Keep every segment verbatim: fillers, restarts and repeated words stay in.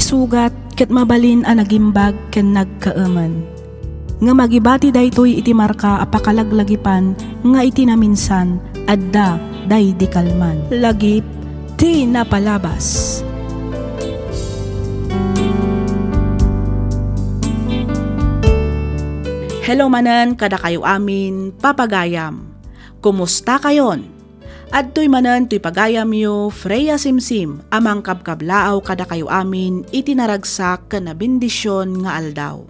Sugat ket mabalin a nagimbag ken nagkaemen. Ngem agibati daytoy iti marka a pakalaglagipan nga iti naminsan, adda daydi kalman. Lagip ti napalabas. Hello manen kadakayo amin, papagayam. Kumusta kayon? Adtoy manen toy pagayamyo, Freya Simsim, a mangkabkablaaw kadakayo amin iti naragsak ken nabendision nga aldaw.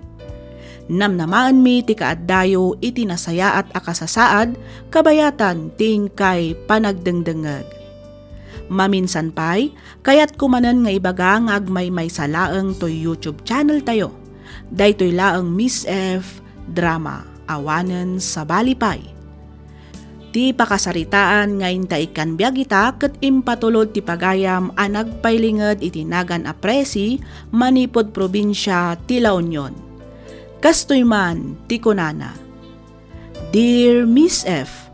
Namnamaenmi ti kaaddayo iti nasayaat a kasasaad, kabayatan ti inkay panagdengdengngeg. Maminsan pay, kayatko manen nga ibaga nga agmaymaysa laeng toy YouTube channel tayo. Daytoy laeng Miss F Drama, awanen sabali pay. Ti pakasaritaan nga inta ikkan biag ita ket impatulod ti pagayam a nagpailinged iti nagan a Presi manipud probinsia ti La Union. Kastoy man ti kunana, "Dear Miss F,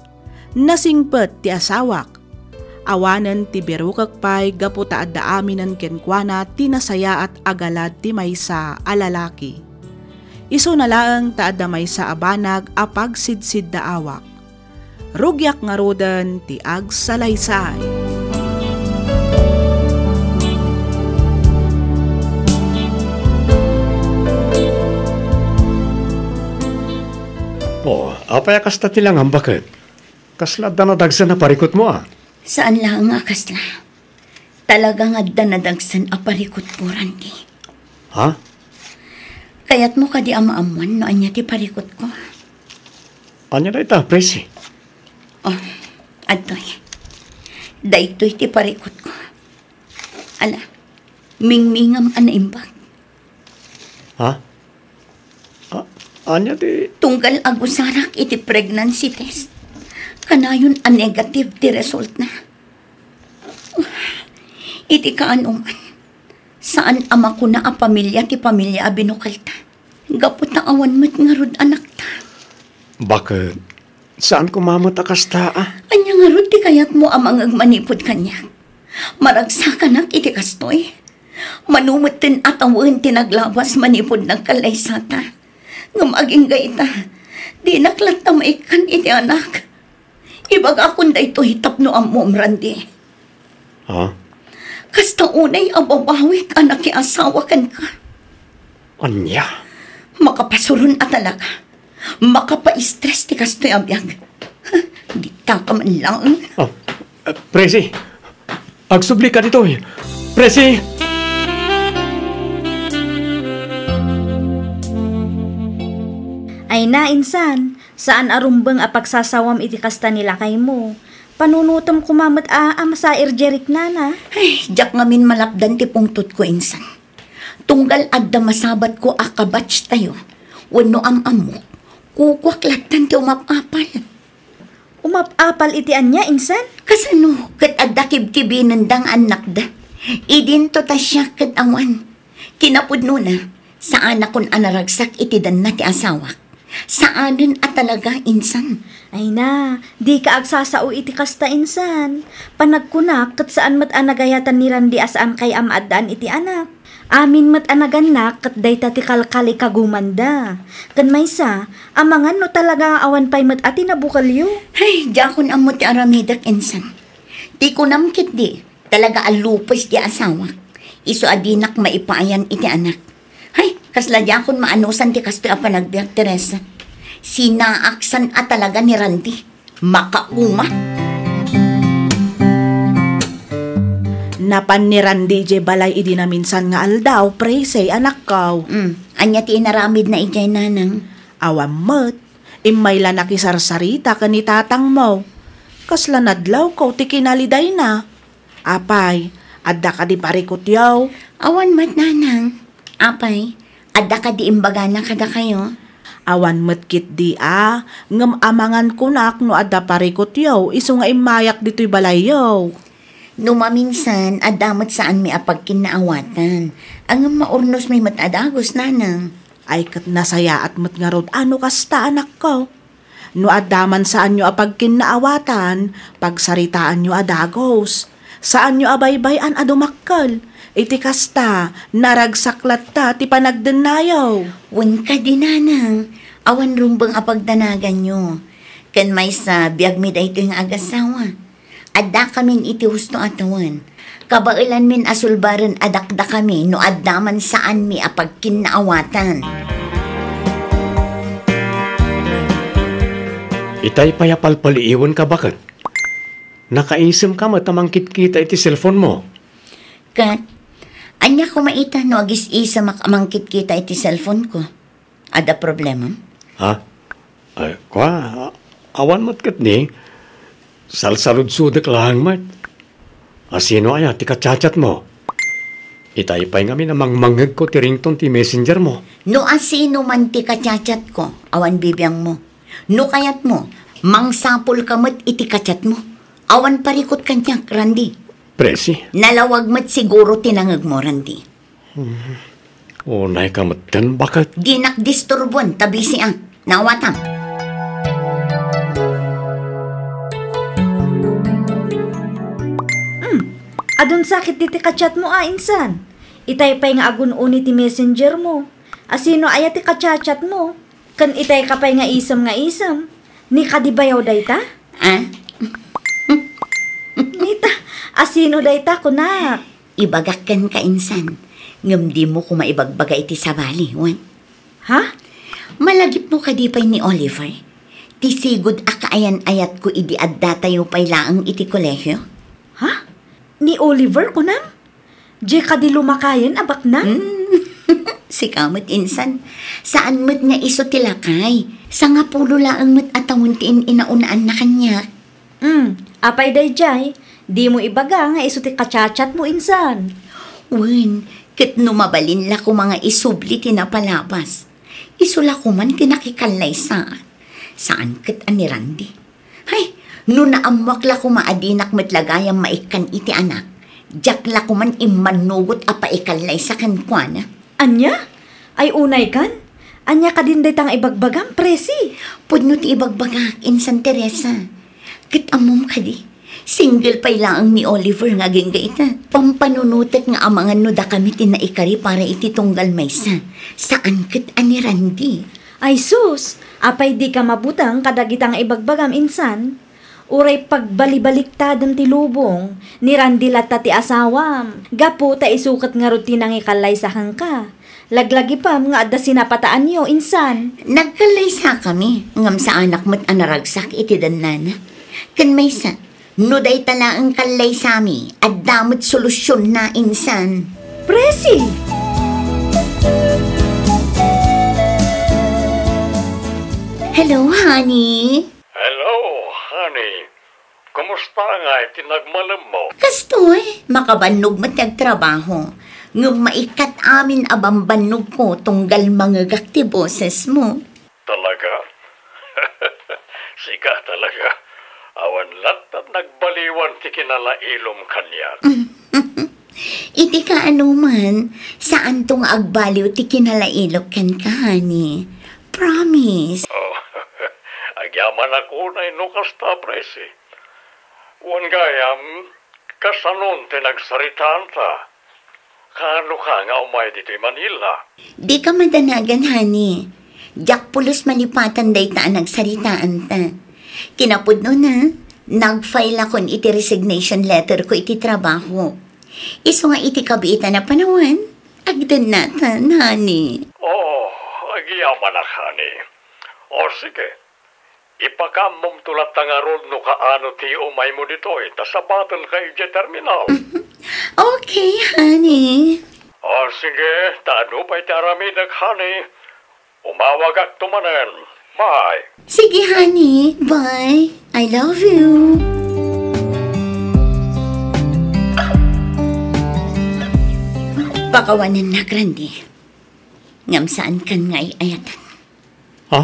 nasingpet ti asawak. Awanen ti birukek pay gapu ta adda aminen kenkuana ti nasayaat a galad ti maysa a lalaki. Isuna laeng ta adda maysa a banag a pagsidsiddaawak. Rugiak ngaruden ti agsalaysay." Oh, apay a kasta ti langam, baket? Kasla adda nadagsen a parikutmo, a? Saan laeng a kasla. Talaga nga adda nadagsen a parikutko, Randy. Ha? Kayatmo kadi a maammuan no ania ti parikutko? Ania dayta, Presi? Oh, adtoy. Daytoy ti parikutko. Ala, mingmingam a naimbag. Ha? A-, ania ti Tunggal agusarak iti pregnancy test, kanayon a negative ti resultna. Iti kaanoman, saan a makuna a pamilia ti pamilia a binukelta, gapu ta awan met ngarud anakta. Baket, saan koma met a kasta, a? Ania ngarud ti kayatmo a mangeg manipud kaniak? Maragsakanak iti kastoy? Mano metten a tawen ti naglabas manipud nagkallaysata. Ngem agingga ita, dinak latta maikkan iti anak. Ibagakon daytoy tapno ammom, Randy. Ha? Kasta unay a babawik a nakiasawa kenka. Ania? Makapasuron a talaga. Makapaistres ti kastoy a biag. Ditaka man lang. Oh, eh, Presi, agsublika ditoy. Presi! Ay na, insan, saan a rumbeng a pagsasawam iti kasta ni lakaymo. Panunotem koma met a, a masair diay riknana. Ay, diak ngamin malapdan ti pungtotko, insan. Tunggal adda masabatko a kabatch tayo, wenno am-ammok, kukuak lattan ti umap-apal. Umap-apal iti ania, insan? Kasano ket adda kibkibinenda nga annakda? Idinto ta siak ket awan. Kinapudnona, saanakon a naragsak iti danna ti asawak. Saanen a talaga, insan. Ay na, dika agsasao iti kasta, insan. Panagkunak ket saan met a nagayatan ni Randy a saankay a maaddaan iti anak. Amin met a nagannak ket dayta ti kalkalikagumanda. Ken maysa, amangan no talaga nga awan pay met a ti nabukelyo. Ay, diakon ammo ti aramidek, insan. Ti kunam ketdi, talaga a lupes ti asawak. Isu a dinak maipaayan iti anak. Hay, kasla diakon maanusan ti kastoy a panagbiag, Teresa. Sinaaksan a talaga ni Randy. Makauma. Napan ni Randy idiay balay idi naminsan nga aldaw, Presi, anakko. Mm, ania ti inaramidna idiay, nanang? Awan met. Immay la nakisarsarita ken ni tatangmo. Kasla nadlawko ti kinalidayna. Apay, adda kadi parikutyo? Awan met, nanang. Apay, adda kadi imbagana kadakayo? Awan met ketdi a, ngem amangan kunak no adda parikutyo isu nga immayak ditoy balayyo. No maminsan, adda met saanmi a pagkinnaawatan. Ngem maurnosmi met a dagus, nanang. Ay, ket nasayaat met ngarud a no kasta, anakko. No adda man saanyo a pagkinnaawatan, pagsaritaanyo a dagus. Saanyo a baybay-an a dumakkel. Iti kasta, naragsak latta ti panagdennayo. Wen kadi, nanang, awan rumbeng a pagdanaganyo. Ken maysa, biagmi daytoy nga agasawa. Addakamin iti husto a tawen. Kabaelanmin a sulbaren a dakdakami no adda man saanmi a pagkinnaawatan. Itay pay a palpaliiwenka, baket. Nakaisemka met a mangkitkita iti cellphone mo. Ket, ania koma ita no agis-isemak a mangkitkita iti cellphone ko? Adda problema? Ha? Ay, kua, awan met ket ni, salsaludsodek laeng met. Asino aya ti kachatchat mo? Itay pay ngamin a mangmangngegko ti ringtone ti messenger mo. No asino man ti kachatchat ko, awan bibiangmo. No kayatmo, mangsapulka met iti kachatmo. Awan parikut kaniak, Randy. Presi? Nalawag met siguro ti nangegmo, Randy. Hmm. Unayka metten, baket. Dinak disturbuan ta bisiak. Naawatam. Hmm. Adun sakit diti kachatmo a, insan. Itay pay nga agun-uni ti messenger mo. Asino aya ti kachatchat mo? Ken itay ka pay nga isem nga isem. Ni kadi bayaw dayta? Ah? Nita, asino dayta, kunak? Ibagak kenka, insan, ngem dimo koma ibagbaga iti sabali, wen? Ha? Malagipmo kadi pay ni Oliver? Ti sigud a kaayan-ayatko idi addatayo pay laeng iti kolehio. Ha? Ni Oliver, kunam? Diay kadi lumakayen a baknang? Hmm. Sika met, insan. Saan met nga isu ti lakay. Sangapulo laeng met a tawen ti in-inaunaan na kaniak. Hmm, apay daydiay? Dimo ibaga nga isu ti kachatchat mo, insan. Wen, ket no mabalin la koma nga isubli ti napalabas. Isu la koman ti nakikallaysaak. Saan ket a ni Randy. Hay, no naammoak la koma a dinak met la gayam maikkan iti anak, diak la koman immannugot a paikallaysa kenkuana. Ania? Ay, unay kan? Ania kadin dayta nga ibagbagam, Presi? Pudno ti ibagbagak, insan Teresa. Ket ammom kadi, single pay laeng ni Oliver nga agingga ita. Pampanunotek nga amangan no dakami ti naikari para iti tunggal maysa. Saan ket a ni Randy. Ay sus, apay dika mabuteng kadagita nga ibagbagam, insan? Uray pagbalibaliktadem ti lubong, ni Randy latta ti asawam. Gapu ta isu ket ngarud ti nangikallaysa kenka. Laglagipem nga adda sinapataanyo, insan. Nagkallaysakami, ngem saanak met a naragsak iti dennana. Ken maysa, no dayta laeng kallaysami, adda met solusionna, insan. Presi! Hello, honey. Hello, honey. Kumusta ngay ti nagmalemmo? Kastoy, makabannog met ti agtrabaho. Ngem maikkat amin a bambannogko tunggal mangegak ti bosesmo. Talaga? Sika talaga. Awan latta nagbaliwan ti kinalailom kaniak. Iti kaanoman, saanto nga agbaliw ti kinalailok kenka, honey. Promise. Oh, agyamanak unay no kasta, Presi. Wen gayam, kasanon ti nagsaritaanta? Kaano ka nga umay ditoy Manila? Dika madanagan, honey. Diak pulos malipatan dayta a nagsaritaanta. Kinapudnona, nag-file akon iti resignation letter ko iti trabaho. Isu nga iti kabiitan a panawen, agdennatan, honey. Oo, agyamanak, honey. O, sige. Ipakaammoto latta ngarud no kaano ti umaymo ditoy, ta sabatenka idiay terminal. Okay, honey. O, sige, ta ano pay ti aramidek, honey? Umawagakto manen. Bye. Sige, honey. Bye. I love you. Pakawanennak, Randy. Ngem saankan nga ay-ayatan. Ha?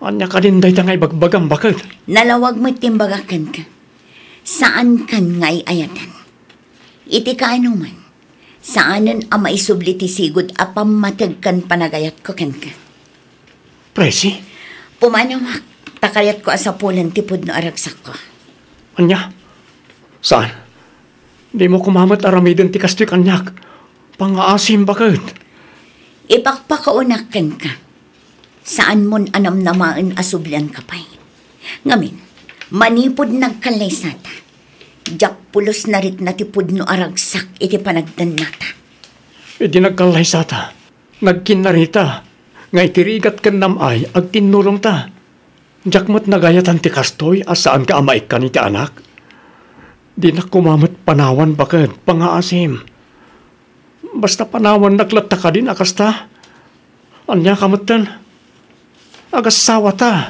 Ania kadin dayta nga ibagbagam, baket? Nalawag met ti imbagak kenka. Saankan nga ay-ayatan. Iti kaanoman, saanen a maisubli ti sigud a pammateg ken panagayatko kenka. Presi? Pumanawak, ta kayatko a sapulen ti pudno a ragsakko. Ania? Saan? Dimo koma met aramiden ti kastoy kaniak. Pangngaasim baket. Ipakpakaonak kenka. Saanmon a namnamaen a sublianka pay. Ngamin, manipud nagkallaysata, diak pulos narikna ti pudno a ragsak iti panagdennata. Idi nagkallaysata, nagkinnarita nga iti rigat ken nam-ay agtinnulongta. Diak met nagayatan ti kastoy a saanka a maikkan iti anak. Dinak koma met panawan baket, pangngaasim. Basta panawannak latta kadin a kasta. Ania ka metten? Agassawata.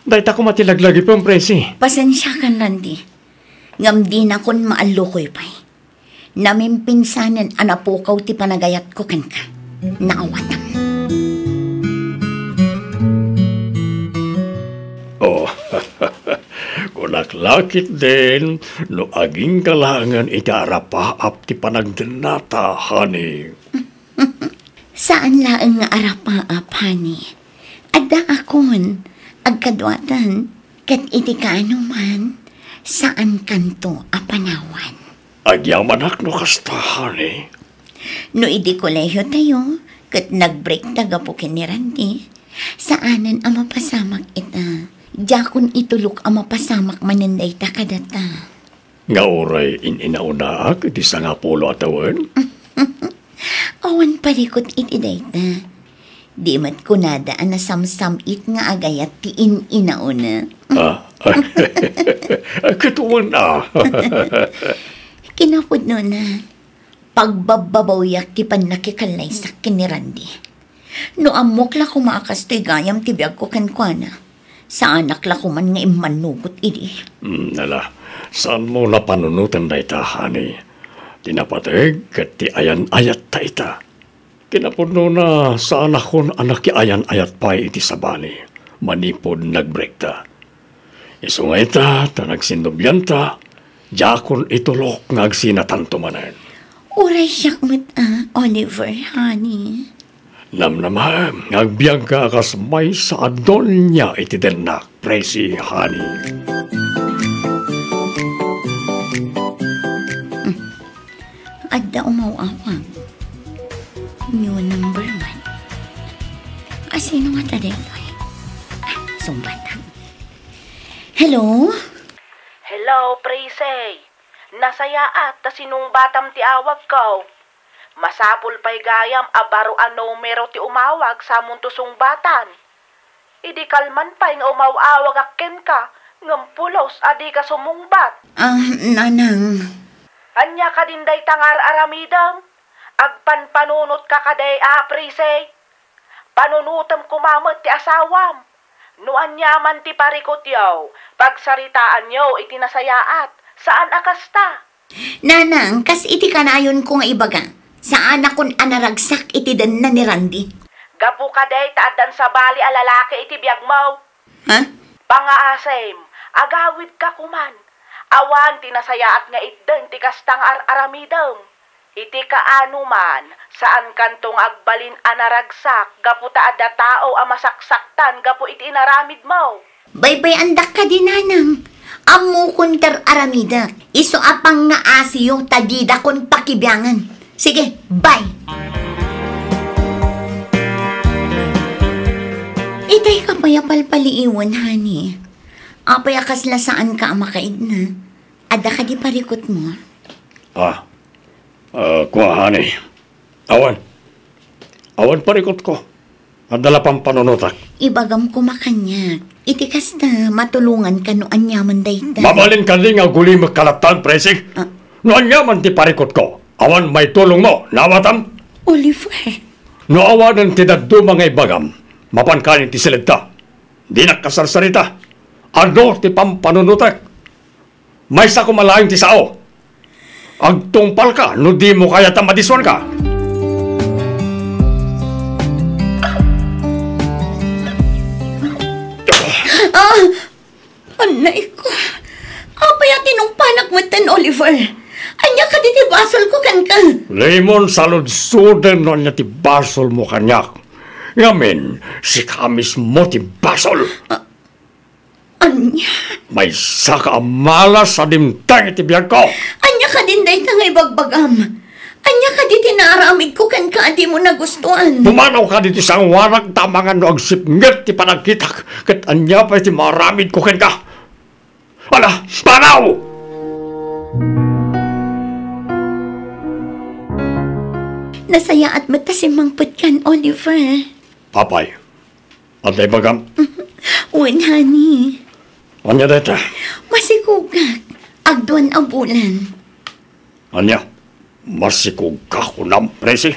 Dayta koma ti laglagipem, Presi. Pasensiakan, Randy. Ngem dinakon maallukoy pay. Namimpinsanen a napukaw ti panagayatko kenka. Naawatam. Oh, kunak la ketdin no agingga laengen iti arapaap ti panagdennata, honey. Saan laeng nga arapaap, honey. Adda akon, agkaduatan, ket iti kaano man, saankanto a panawan. Agyamanak no kasta, honey. No idi kolehiyotayo, ket nagbreakta gapu ken ni Randy, saanen a mapasamak ita. Diakon itulok a mapasamak manen dayta kadata. Nga uray in-inaunaak iti sangapulo a tawen? Awan parikut iti dayta. Di met kunada a nasamsam-it nga agayat ti in-inauna. Ah, ket wen a. Kinapudnona, pagbabbabawiak ti pannakikallaysakak ken ni Randy. No ammok la koma a kastoy gayam ti biagko kenkuana, saanak la koman nga immannugot idi. Mm, ala, saanmo a panunoten dayta, honey. Ti napateg ket ti ayan-ayatta ita. Kinapudnona, saanakon a nakiayan-ayat pay iti sabali manipud nagbreakta. Isu nga ita, ta nagsinnobianta, diakon itulok nga agsinatanto manen. Uray siak met a, Oliver, honey. Namnamaem nga agbiagka a kas maysa a donia iti dennak, Presi, honey. Hmm. Adda umaw-awag. New number one. A, sino ngata daytoy? Ah, sungbatam. Hello? Hello, Presi. Nasayaat ta sinungbatam ti awagko. Masapul pay gayam a baro a numero ti umawag sa amonto sungbatan. Idi kalman pay nga umaw-awagak kenka, ngem pulos a dika sumungbat. Ah, nanang. Ania kadin dayta nga ar-aramidem? Agpanpanunotka kadi a, Presi? Panunotem koma met ti asawam. No aniaman ti parikutyo, pagsaritaanyo iti nasayaat. Saan a kasta? Nanang, kas iti kanayonko nga ibaga, saanakon a naragsak iti denna ni Randy. Gapu kadi ta addan sabali a lalaki iti biagmo. Ha? Pangngaasim, agawidka koman. Awan ti nasayaat nga itden ti kasta nga ar-aramidem. Iti kaano man, saankanto nga agbalin a naragsak gapu ta adda tao a masaksaktan gapu iti inaramidmo. Baybay-andak kadi, nanang. Ammokon ti ar-aramidek. Isu a pangngaasim ta didakon pakibiangen. Sige, bye. Itay ka pay a palpaliiwen, honey. Apay a kasla saanka a makaidna? Adda kadi parikutmo? Ah, ah, kua, honey. Awan. Awan parikutko. Adda la pampanunotak. Ibagam koma kaniak. Iti kasta, matulonganka no aniaman dayta. Mabalin kadi nga agulimekka latta, Presi? Ah. No aniaman ti parikutko, awan maitulongmo, naawatam? Oliver. No awanen ti dadduma nga ibagam, mapanka iti siledta. Dinak kasarsarita. Adu ti pampanunotek. Maysa koma laeng ti sao. Agtungpalka no dimo kayat a madisuanka. Ah! Anay ko. Apay a tinungpalak metten, Oliver? Ania kadi ti basolko kenka? Limon, saludsoden no ania ti basolmo kaniak. Ngamin, sika mismo ti basol. Ah, Ania? Maysaka a malas a dimteng iti biagko. Ania kadin dayta nga ibagbagam? Ania kadi ti naaramidko kenka a dimo nagustuan? Pumanaw kadi ti sangoanak ta amangan no agsipnget ti panagkitak, ket ania pay ti maaramidko kenka? Ala, panaw! Nasayaat met ta simmangpetkan, Oliver. Apay, adda ibagam? Wen, honey. Ania dayta? Masikogak. Agduan a bulan. Ania? Masikogka kunam, Presi?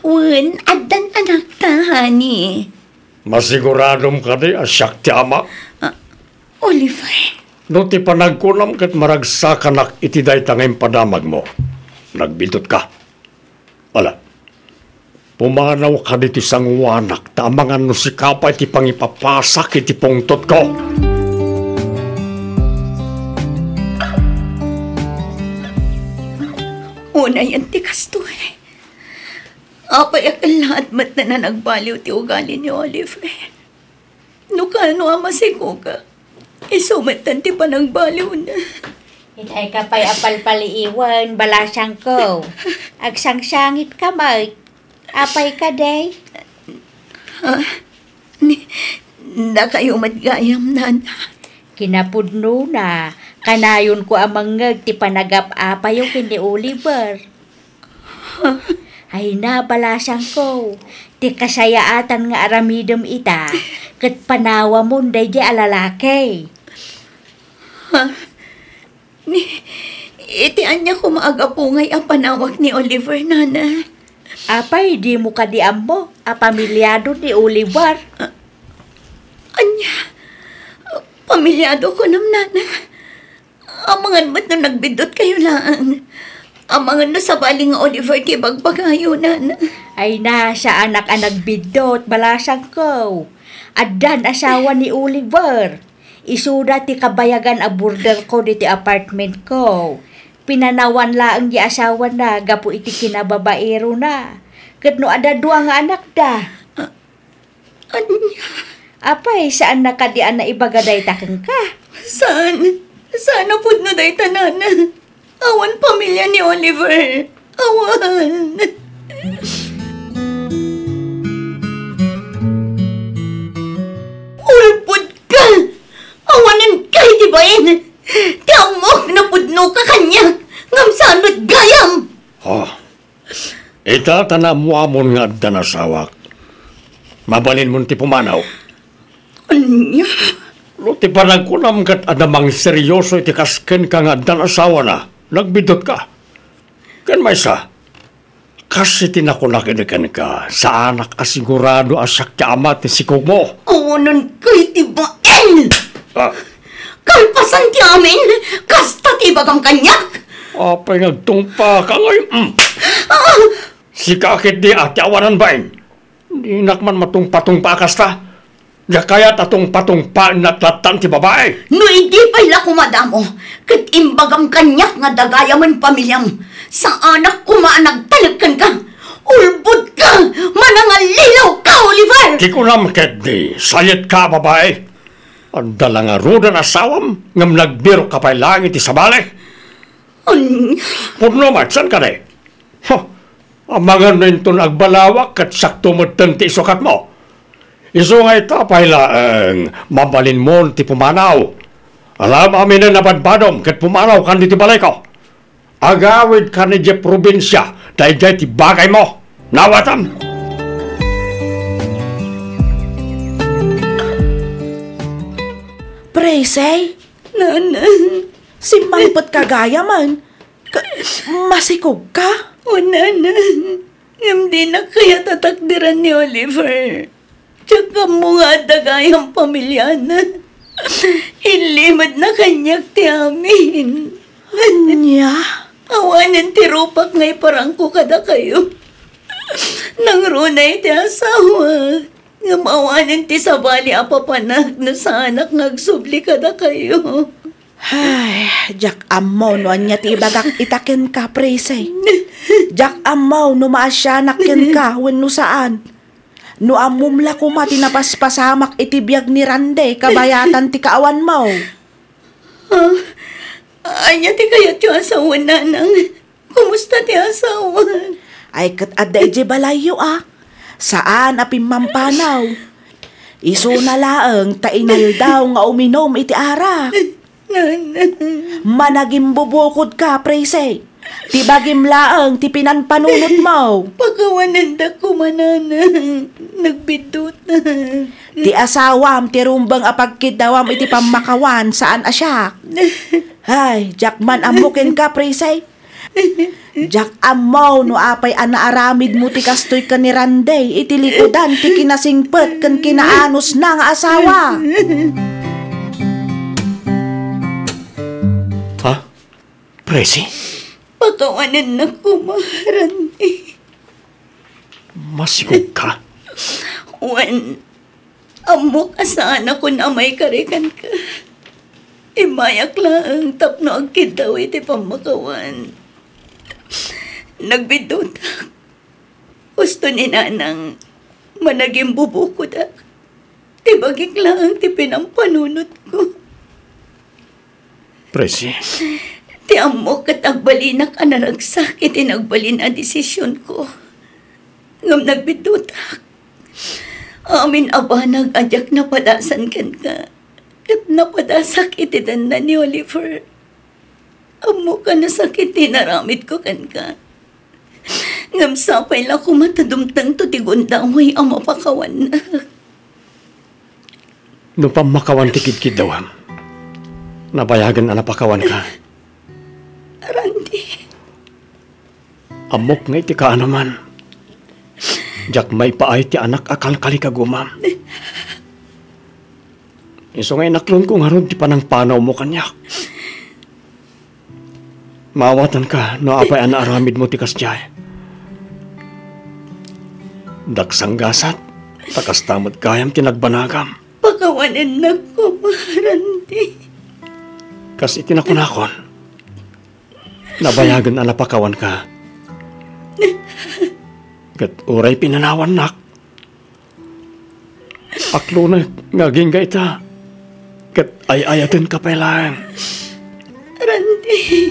Wen, addan anakta, honey. Masiguradom kadi a siak ti ama? Ah, Oliver. No ti panagkunam ket maragsakanak iti dayta nga impadamagmo, nagbidutka. Ala, pumanaw kadi ti sangoanak ta amangan no sika pay ti pangipapasak iti pungtotko. Unayen ti kastoy. Apay a kellaat met a nagbaliw ti ugali ni Oliver? No kano a masikogak, isu metten ti panagbaliwna. Itay ka pay a palpaliiwen, balasiangko. Agsangsangitka met. Apay kadi? Ah, ni, dakayo met gayam, nana. Kinapudnona, kanayonko a mangngeg ti panagap-apayo ken ni Oliver. Ay na, balasiangko, ti kasayaatan nga aramidem ita, ket panawamon daydiay a lalaki. Ha? Ni, iti ania koma a gapu ngay a panawak ni Oliver, nana? Apay, dimo kadi ammo a pamiliado ni Oliver? Ah, ania? Pamiliado kunam, nana? Amangan met no nagbiddutkayo laeng. Amangan no sabali nga Oliver ti ibagbagayo, nana. Ay na, saanak a nagbiddut, balasangko. Addan asawa ni Oliver. Isuda ti kabayagan a boarderko ditoy apartmentko. Pinanawan laeng ti asawana gapu iti kinababaerona. Ket no adda dua nga anakda. Ania? Apay, saanna kadi a naibaga dayta kenka? Saan? Saan a pudno dayta, nana? Awan pamilia ni Oliver. Awan. Ulpodka! Awanenka iti bain! Ti ammok, napudnoka kaniak, ngem saan met gayam! Oh, ita ta naammoamon nga addan asawak. Mabalinmon ti pumanaw. Ania? No ti panagkunam ket adda mangseryoso iti kas kenka nga addan asawana, nagbiddutka. Ken maysa, kas iti nakunak idi kenka, saanak a sigurado a siak ti ama ti sikogmo. Awanenka iti bain! Ah. Kalpasan ti amin, kasta ti ibagam kaniak. Apay nga agtungpaka ngay? Mm. Ah! Sika ketdi a ti awanan bain. Dinak man matungpatungpa a kasta. Diak kayat a tungpatungpaennak lattan ti babai. No idi pay la koma damo, ket imbagam kaniak nga dagayamen pamiliam, saanak koma a nagtalek kenka. Ulbodka! Manangallilaw ka, Oliver! Ti kunam ketdi, sayetka a babai. Adda la ngaruden asawam, ngem nagbirokka pay laeng iti sabali. Ania? Pudno met, saan kadi? Huh! Amangan no inton agbalawak ket sakto metten ti isukatmo. Isu nga ita pay laeng, mabalinmon ti pumanaw. Alam aminen a badbadom ket pumanaw kan ditoy balayko. Agawidka idiay probinsia, daydiay ti bagaymo. Nawatam! Presey? Nana. Simmangpetka gayamen. Ka-, masikogka? O, nana. Ngem dinak kayat a takderan ni Oliver. Diak ammo nga adda gayam pamiliana. Inlimedna kaniak ti amin. Ania? Awanen ti rupak nga iparangko kadakayo. Nangruna iti asawak. Ngem awanen ti sabali a papanak no saanak nga agsubli kadakayo. Ay, diak ammo no ania ti ibagak ita kenka, Presey. Diak ammo no maasianak kenka wenno saan. No ammom la koma ti napaspasamak iti biag ni Randy, kabayatan ti kaawanmo. Ah, ania ti kayatyo a sawen, Nanang? Kumusta ti asawan? Ay, ket adda idiay balayyo, a. Saan a pimmampanaw. Isuna laeng ta inaldaw nga uminom iti arak. Nanang. Managimbubukodka, Presi. Ti bagim laeng ti pinanpanunotmo. Pakawanendak koma, Nanang. Nagbiddutak. Ti asawam ti rumbeng a pagkiddawam iti pammakawan, saan a siak. Ay, diak man ammo kenka, Presi. Diak ammo no apay a naaramidmo ti kastoy ken ni Randy iti likudan ti kinasingpet ken kinaanusna nga asawa. Ha? Presi? Pakawanennak koma, Randy. Masigugka? Wen, ammok a saanakon a maikari kenka. Immayak laeng tapno agkiddaw iti pammakawan. Nagbiddutak. Husto ni Nanang, managimbubukodak. Ti bagik laeng ti pinampanunotko. Presi. Ti ammok ket agbalinak a naragsak iti nagbalin a desisionko. Ngem nagbiddutak. Amin a banag a diak napadasan kenka, ket napadasak iti denna ni Oliver. Ammok a nasakit ti inaramidko kenka. Ngem sapay la koma ta dumtengto ti gundaway a mapakawannak. No pammakawan ti kidkiddawam, nabayagen a napakawanka. Randy. Ammok nga iti kaanoman, diak maipaay ti anak a kalkalikagumam. Isu nga inaklonko ngarud ti panangpanawmo kaniak. Maawatanka no apay a naaramidmo ti kasdiay. Daksang gasat, ta kasta met gayam ti nagbanagam. Pakawanennak koma, Randy. Kas iti nakunakon, nabayagen a napakawanka. Ket uray pinanawannak, aklonek nga agingga ita, ket ay-ayatenka pay laeng. Randy.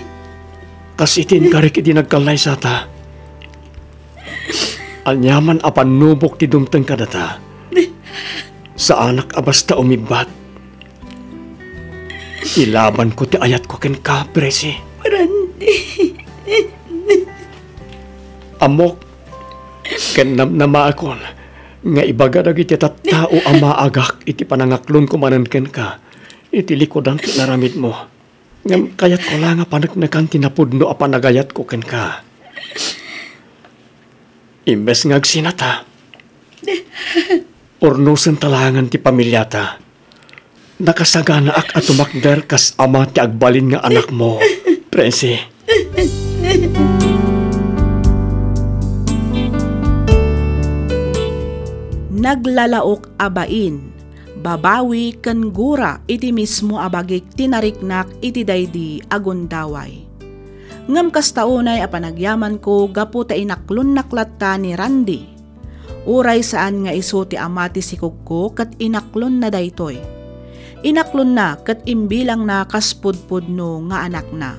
Kas iti inkarik idi nagkallaysata, aniaman a pannubok ti dumteng kadata, saanak a basta umibbat. Ilabanko ti ayatko kenka, Presi. Randy. Ammok, ken namnamaekon nga ibaga dagiti tattao a maagak iti panangaklonko manen kenka iti likudan ti inaramidmo. Ngem kayatko la nga paneknekan ti napudno a panagayatko kenka. Imbes nga agsinata, urnosenta laengen ti pamiliata. Nakasaganaak a tumakder kas ama ti agbalin nga anakmo, Presi. Naglalaok a bain, babawi ken gura iti mismo a bagik ti nariknak iti daydi a gundaway. Ngem kasta unay a panagyamanko gapu ta inaklonnak latta ni Randy. Uray saan nga isu ti ama ti sikogko ket inaklonna daytoy. Inaklonna ket imbilangna kas pudpudno nga anakna.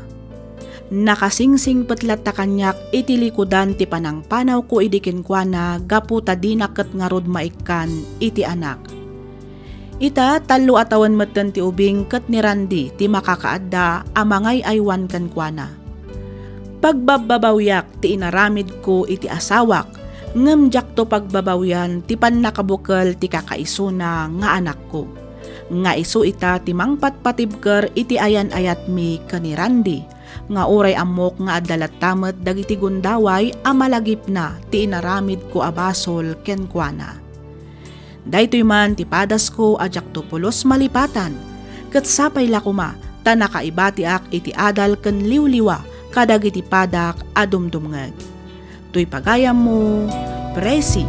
Nakasingsingpet latta kaniak iti likudan ti panangpanawko idi kenkuana gapu ta dina ket ngarud maikkan iti anak. Ita, tallo a tawen metten ti ubing ket ni Randy ti makakaadda a mangay-aywan kenkuana. Pagbabbabawiak ti inaramidko iti asawak, ngem diakto pagbabawian ti pannakabukel ti kakaisuna nga anakko. Nga isu ita ti mangpatpatibker iti ayan-ayatmi ken ni Randy, nga uray ammok nga adda latta met dagiti gundaway a malagipna ti inaramidko a basol kenkuana. Daytoy man ti padasko a diakto pulos malipatan, ket sapay la koma ta nakaibatiak iti adal ken liwliwa kadagiti padak a dumdumngeg. Toy pagayammo, Presi.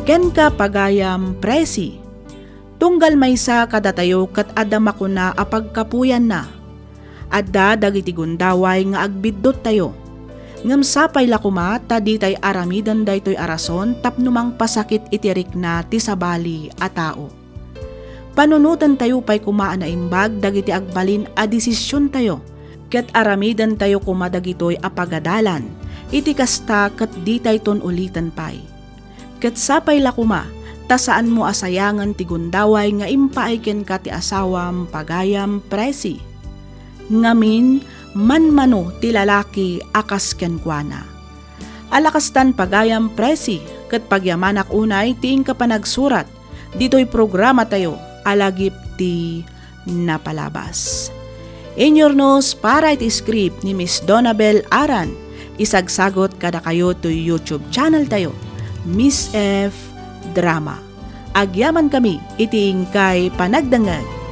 Kenka, pagayam Presi. Tunggal maysa kadatayo ket adda makuna a pagkapuyanna. Adda dagiti gundaway nga agbidduttayo. Ngem sapay la koma ta ditay aramiden daytoy a rason tapno mangpasakit iti rikna ti sabali a tao. Panunotentayo pay koma a naimbag dagiti agbalin a desisiontayo, ket aramidentayo koma dagitoy a pagadalan. Iti kasta, ket ditayton uliten pay. Ket sapay la koma, ta saanmo a sayangen ti gundaway nga impaay kenka ti asawam, pagayam, Presi. Ngamin, manmano ti lalaki a kas kenkuana. Alakastan, pagayam, Presi, ket pagyamanak unay ti inka panagsurat ditoy programatayo a Lagip ti Napalabas. Inyurnos para iti script ni Miss Donabel Aran, isagsagot kadakayo toy YouTube channel tayo, Miss F Drama. Agyaman kami iti inkay panagdengngeg.